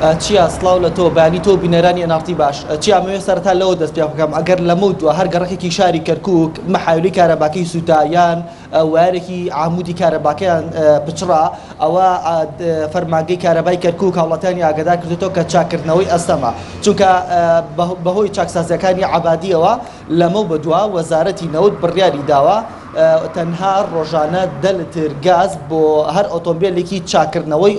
چیا سڵاو لە تۆ بەیانی تۆ بینەرانی ئەناڕتی باش چیا ئەمەوێ سەرەتا لەوە دەست پێ بکەم ئەگەر لەمەو دوا هەر گەڕەکێکی شاری کەرکوک مەحاویلەی کارەباکەی سوتا یان وایەرێکی عامودی کارەباکەیان پچڕا ئەوە فەرمانگەی کارەبای کەرکوک هاوڵاتیانی ئاگادار کردێتەوە کە چاککردنەوەی ئەستەمە چونکە بەهۆی چاکسازیەکانی عەبادیەوە لەمەو بەدوا وەزارەتی نەوت بڕیاری داوە تەنها ڕۆژانە دە لتر گاز بۆ هەر ئۆتۆمبێلێکی چاککردنەوەی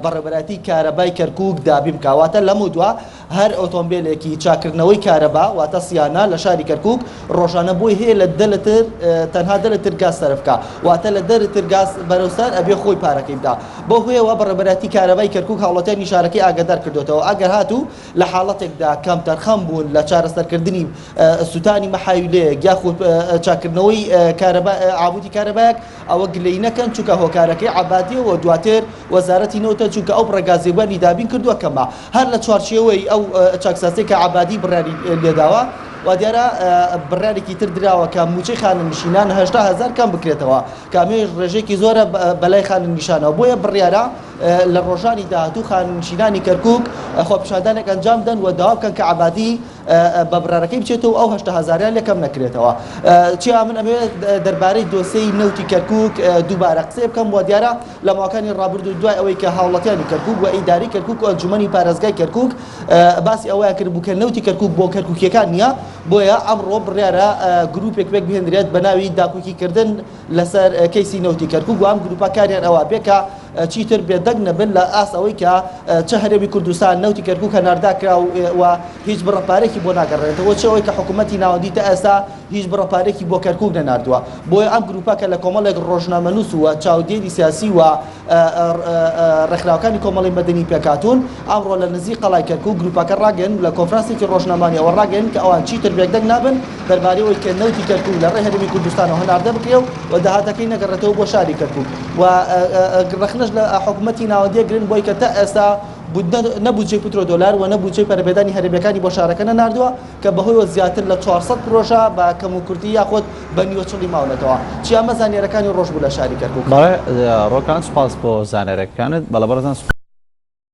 بەڕێوەبەرایەتی کارەبای کەرکوک دابین بکا واتە لەمەودوا هەر ئۆتۆمبێلێکی چاککردنەوەی کارەبا واتە صیانە لە شاری کەرکوک ڕۆژانە بۆی هەیە لە دە لتر تەنها دە لتر گاز سەرف بکا واتە لە دە لتر گاز بەرەو سەر ئەبێ خۆی پارەکەی بدا بەو هۆیەوە بەڕێوەبەرایەتی کارەبای کەرکوک هاوڵاتیانی شارەکەی ئاگادار کردۆتەوە ئەگەر هاتوو لە حاڵەتێکدا کەمتەرخەم بوون لە چارەسەرکردنی سوتانی مەحاویلەیەک یاخود چاککردنەوەی کارەبا عامودی کارەبایەک ئەوە گلەیی نەکەن چونکە هۆکارەکەی عەبادیە و دواتر وەزارەتی نەوتە چونکە ئەو بڕە گازەی بۆیانی دابین کردووە کەمە هەر لە چوارچێوەی ئەو چاکسازیە کە عەبادی بڕیاری لێداوە وادیارە بڕیارێکی تر دراوە کە موچەی خانەنشینان 80 هەزار کەم بکرێتەوە کە ئەمەیش ڕێژەیەکی زۆرە بەلای خانەنشانەوە بۆیە بڕیارە لە ڕۆژانی داهاتوو خانەنشینانی کەرکوک خۆپیشاندانێک ئەنجام بدەن و داوا بکەن کە عەبادی بە بڕارەکەی بچێتەوە ئەو هەشتا هەزاریان لێ کەم نەکرێتەوە. چیا من ئەمەوێت دەربارەی دۆسێی نەوتی کەرکوک دووبارە قسەی بکەم و دیارە لە ماوەکانی ڕابردوو دوای ئەوەی کە هاوڵاتیانی کەرکوک و ئیدارەی کەرکوک و ئەنجومەنی پارێزگای کەرکوک باسی ئەوەیان کردبوو کە نەوتی کەرکوک بۆ کەرکوکیەکان نییە بۆیە ئەمڕۆ بڕیارە گروپێک پێک بهێنرێت بە ناوی داکۆکیکردن لەسەر کەیسی نەوتی کەرکوک و ئەم گروپە کاریان ئەوە بێ کە چیتر بێدەنگ نەبن لە ئاست ئەوەی کە چ هەرێمی کوردستان نەوتی کەرکوک هەناردە کرا و هیچ بڕە پارێکی بۆ ناگەڕێنێتەوە چ ئەوەی کە حکوومەتی ناوەندی تا ئێستا هیچ بڕە پارێکی بۆ کەرکوک نەناردووە بۆیە ئەم گروپە کە لە کۆمەڵێک ڕۆژنامەنووس و چاودێری سیاسی و ڕێکخراوەکانی کۆمەڵی مەدەنی پێکهاتوون، ئەمڕۆ لە نزیک قەڵای کەرکوک گروپەکە ڕاگەیەن و لە کۆنفرانسێکی ڕۆژنامەوانیەوە ڕاگەیەن کە ئەوان چیتر بێدەنگ نابن دەربارەی ئەوەی کە نەوتی کەرکوک لە ڕێی هەرێمی کوردستانەوە هەناردە بکرێ و داهاتەکەی نەگەڕێتەوە بۆ شاری کەرکوک و ڕەخنەش لە حکومەتی ناوەندی ئەگرن بۆی کە تا ئێستا نە بودجەی پترۆدۆلار و نە بودجەی پەرەپێدانی هەرێمیەکانی بۆ شارەکە نەناردووە. کە بەهۆیەوە زیاتر لە 400 پرۆژە بە کەموکورتی یاخود بە نیوەچڵی ماونەتەوە. چی ئەمە زانیارەکانی ڕۆژ بوو لە شاری کەرکوک. بەڵێ ڕۆکان سوپاس بۆ زانیارەکانت. بەڵێ بەڕێزان سوپاس.